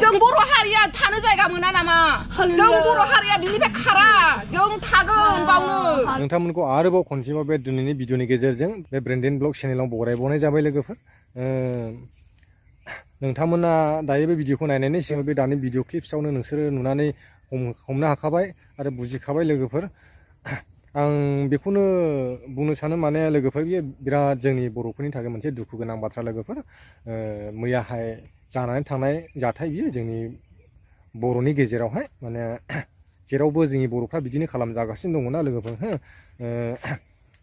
जों बर' हारिया थानो जायगा मोना नामा जों बर' हारिया बिनिफ्राय खारा जों थागोन बावनो नोंथांमोनखौ आरोबाव खनसेबाव बे दिनैनि भिडिअनि गेजेरजों बे ब्रेन्डेन ब्लग चेनेलाव बरायबावनाय जाबाय लोगोफोर नोंथांमोना दायो बे भिडिअखौ नायनायनि सिगां बे दानि भिडिअ क्लिप्सआवनो नोंसोरो नुनानै हमनो हाखाबाय आरो बुजिखाबाय लोगोफोर आं बेखौनो बुंनो सानो माने लोगोफोर बियो बिराद जोंनि बर'फोरनि थाखाय मोनसे दुखु गोनां बाथ्रा लोगोफोर मैयाहाय जानानै थांनाय जाथाय बियो जोंनि बर'नि गेजेरावहाय माने जेरावबो जोंनि बर'फ्रा बिदिनो खालामजागासिनो दङना लोगोफोर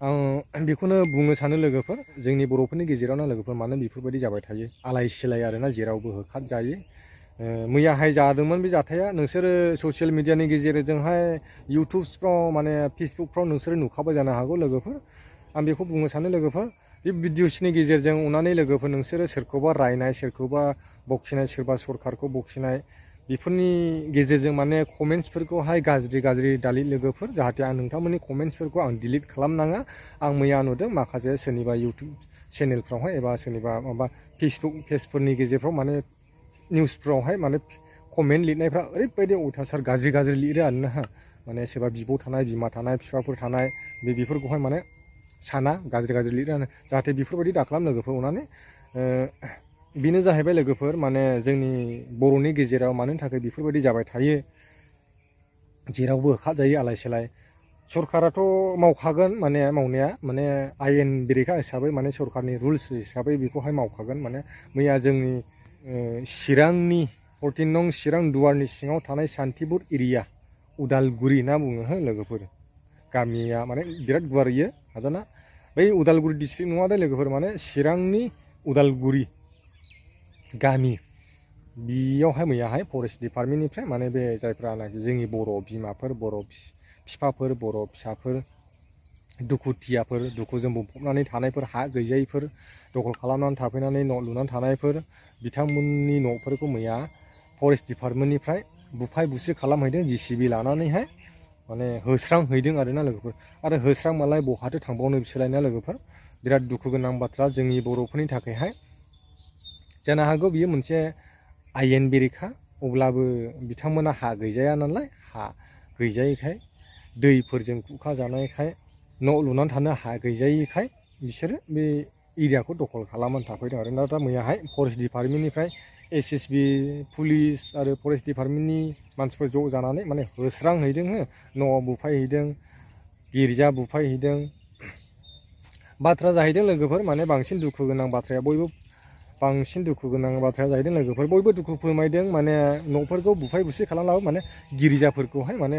आं बेखौनो बुंनो सानो लोगोफोर जोंनि बर'फोरनि गेजेरावनो लोगोफोर मानो बेफोरबायदि जाबाय थायो आलाय सिलाय आरोना जेरावबो होखार जायो मैयाहाय जादोंमोन बे जाथाया नोंसोरो ससियेल मिडियानि गेजेरजोंहाय इउटुबफ्राव माने फेसबुकफ्राव नोंसोरो नुखाबाय जानो हागौ लोगोफोर आं बेखौ बुंनो सानो लोगोफोर बे भिडिअसनि गेजेरजों अननानै लोगोफोर नोंसोरो सोरखौबा रायनाय सोरखौबा बखिनाय सोरबा सरखारखौ बखिनाय बेफोरनि गेजेरजों माने कमेन्ट्सफोरखौहाय गाज्रि दालि लोगोफोर जाहाथे आं नोंथांमोननि कमेन्ट्सफोरखौ आं डिलिट खालामनाङा आं मैया नुदों माखासे सोरनिबा इउटुब चेनेलफ्रावहाय एबा सोरनिबा माबा फेसबुक पेजफोरनि गेजेरफ्राव माने निउसफ्रावहाय माने कमेन्ट लिरनायफ्रा ओरैबायदि अयथासार गाज्रि लिरो आरोना माने सोरबा बिब' थानाय बिमा थानाय बिफाफोर थानाय बेफोरखौहाय माने साना गाज्रि लिरो जाहाथे बेफोरबायदि दाखालाम लोगोफोर अननानै बेनो जाहैबाय लोगोफोर माने जोंनि बर'नि गेजेराव मानो थाखाय बेफोरबायदि जाबाय थायो जेरावबो होखारजायो आलाय सिलाय सरकाराथ' मावखागोन माने मावनाया माने आयेन बेरेखा हिसाबै माने सरकारनि रुल्स हिसाबै बेखौहाय मावखागोन माने मैया जोंनि चिरांनि 14 नं चिरां दुवारनि सिङाव थानाय सान्तिपुर एरिया उदालगुरि होनना बुङो हो लोगोफोर गामिया माने बिराद गुवार इयो हादाना बै उदालगुरि डिस्ट्रिक्ट नङा दे लोगोफोर माने चिरांनि उदालगुरि गामि बेयावहाय मैयाहाय फरेस्ट डिपार्टमेन्टनिफ्राय माने बे जायफ्रानाखि जोंनि बर' बिमाफोर बर' बिफाफोर बर' फिसाफोर दुखुथियाफोर दुखुजों बुंफबनानै थानायफोर हा गैजायैफोर दखल खालामनानै थाफैनानै न' लुनानै थानायफोर बिथांमोननि न'फोरखौ मैया फरेस्ट डिपार्टमेन्टनिफ्राय बुफाय बुसि खालामहैदों JCB लानानैहाय माने होस्रांहैदों आरोना लोगोफोर आरो होस्रांबालाय बहाथो थांबावनो बिसोरलायना लोगोफोर बिराद दुखु गोनां बाथ्रा जोंनि बर'फोरनि थाखायहाय जानो हागौ बियो मोनसे आयेन बेरेखा अब्लाबो बिथांमोना हा गैजाया नालाय हा गैजायैखाय दैफोरजों खुरखा जानायखाय न' लुनानै थानो हा गैजायैखाय बिसोरो बे एरियाखौ दखल खालामनानै थाफैदों आरो दा मैयाहाय फरेस्ट डिपार्टमेन्टनिफ्राय SSB पुलिस आरो फरेस्ट डिपार्टमेन्टनि मानसिफोर ज' जानानै माने होस्रांहैदों न' बुफायहैदों गिर्जा बुफायहैदों बाथ्रा जाहैदों लोगोफोर माने बांसिन दुखु गोनां बाथ्राया बांसिन दुखु गोनां बाथ्राया जाहैदों लोगोफोर बयबो दुखु फोरमायदों माने न'फोरखौ बुफाय बुसि खालामलाबो माने गिर्जाफोरखौहाय माने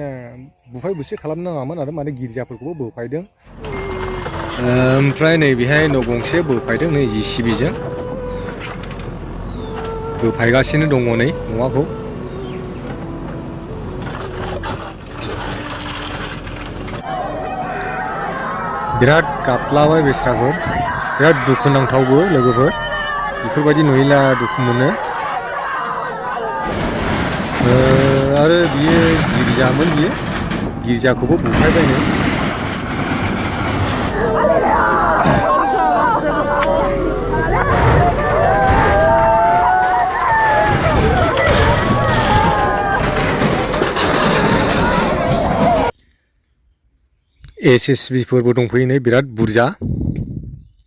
बुफाय बुसि खालामनाङामोन आरो माने गिर्जाफोरखौबो बोफायदों ओमफ्राय नैबेहाय न' गंसे बोफायदों नै JCBजों बोफायगासिनो दङ नै न'खौ बिराद गाबलाबाय बेस्राफोर बिराद दुखुनांथावबो लोगोफोर बेफोरबायदि नुयोला दुखु मोनो आरो बियो गिर्जामोन बियो गिर्जाखौबो बुफायबायनो SSB फोरबो दंफैयो नै बिराद बुरजा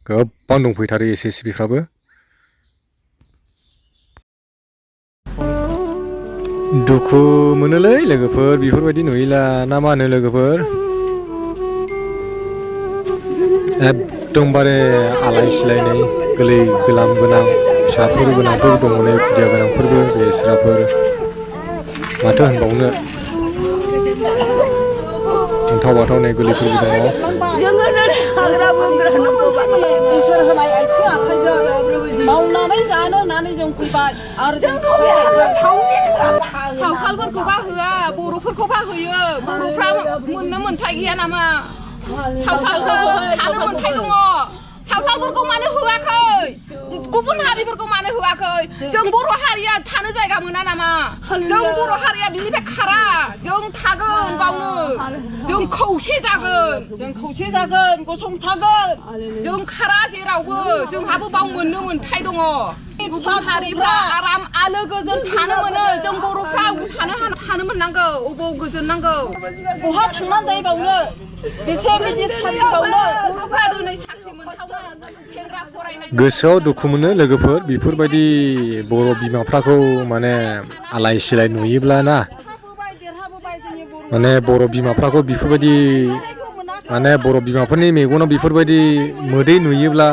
गोबां दंफैथारो SSB फ्राबो दुखु मोनोलै लोगोफोर बेफोरबायदि नुयोला ना मा होनो लोगोफोर एकदमबारे आलाय सिलायनाय गोरलै गोलाम गोनां फिसाफोर गोनांफोर दङ नै खुदिया गोनांफोरबो बेस्राफोर माथो होनबावनो अन्थाव बाथाव नै गोरलैफोरबो दङ मावनानै जानो होननानै जों फैबाय आरो जों सावथालफोरखौबा होआ बर'फोरखौबा होयो बर'फ्रा मोननो मोन्थाय गैया नामा सावथालखौ थानो मोन्थाय दङ सावथालफोरखौ मानो होआखै गुबुन हारिफोरखौ मानो होआखै जों बर' हारिया थानो जायगा मोना नामा जों बर' हारिया बिनिफ्राय खारा जों थागोन बावनो जों खौसे जागोन गसंथागोन जों खारा जेरावबो जोंहाबो बाव मोननो मोन्थाय दङ गुबुन हारिफ्रा आराम आलो गोजोन थानो मोनो जों बर'फ्रा थानो मोननांगौ अबाव गोजोन नांगौ बहा थांना जायबावनो बेसे बिदि सानबावनो बर'फ्रा दिनै साख्रि मोनथावना सेंग्रा फरायनाय गोसोआव दुखु मोनो लोगोफोर बेफोरबायदि बर' बिमाफ्राखौ माने आलाय सिलाय नुयोब्ला ना माने बर' बिमाफ्राखौ बेफोरबायदि माने बर' बिमाफोरनि मेगनाव बेफोरबायदि मोदै नुयोब्ला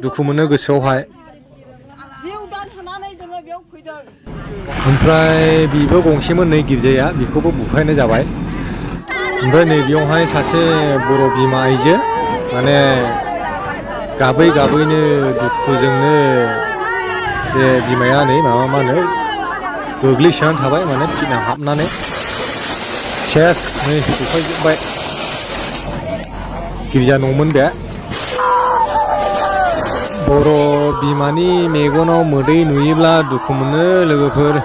दुखु मोनो गोसोआवहाय जिउ दान होनानै जोङो बेयाव फैदों ओमफ्राय बेबो गंसेमोन नै गिर्जाया बेखौबो बुफायनाय जाबाय ओमफ्राय नैबेयावहाय सासे बर' बिमा आइजो माने गाबै गाबैनो दुखुजोंनो बे बिमाया नै मा होनो गोग्लैसोनानै थाबाय माने फिना हाबनानै सेस नै बुफायजोब्बाय गिर्जा न'मोन बे बर' बिमानि मेगनाव मोदै नुयोब्ला दुखु मोनो लोगोफोर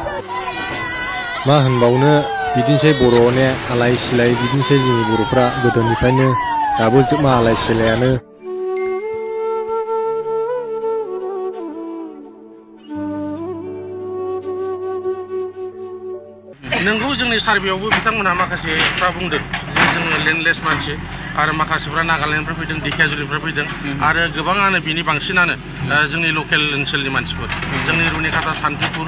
मा होनबावनो बिदिनोसै बर'ने आलाय सिलाय बिदिनोसै जोंनि बर'फ्रा गोदोनिफ्रायनो दाबो जोबमा आलाय सिलायानो नोंगौ जोंनि सार्भेयावबो बिथांमोनहा माखासेफ्रा बुंदों जे जोङो लेन्डलेस मानसि आरो माखासेफ्रा नागालेण्डनिफ्राय फैदों धेकियाजुलिनिफ्राय फैदों आरो गोबाङानो बिनि बांसिनानो जोंनि लकेल ओनसोलनि मानसिफोर जोंनि रुनिकाटा सान्तिपुर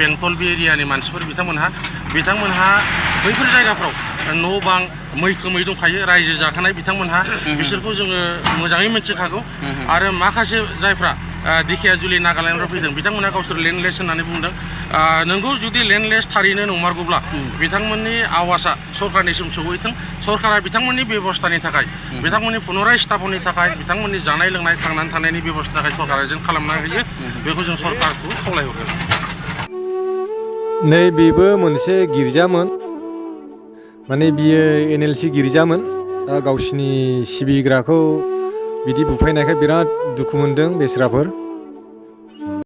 बेंटल बे एरियानि मानसिफोर बिथांमोनहा बैफोर जायगाफ्राव न' बां मैखोमै दंखायो रायजो जाखानाय बिथांमोनहा बिसोरखौ जोङो मोजाङै मिथिखागौ आरो माखासे जायफ्रा धेकियाजुलि नागालेण्डनिफ्राय फैदों बिथांमोनहा गावसोर लेन्डलेस होननानै बुंदों नोंगौ जुदि लेन्डलेस थारैनो नंमारगौब्ला बिथांमोननि आवाजआ सरकारनिसिम सौहैथों सरकारा बिथांमोननि बेबस्थानि थाखाय बिथांमोननि पुनराय स्थापननि थाखाय बिथांमोननि जानाय लोंनाय थांनानै थानायनि बेबस्थानि थाखाय सरकारा जों खालामना होयो बेखौ जों सरकारखौ खावलायहरगोन नै बेबो मोनसे गिर्जामोन माने बियो NLC गिर्जामोन दा गावसिनि सिबिग्राखौ बिदि बुफायनायखाय बिराद दुखु मोनदों बेस्राफोर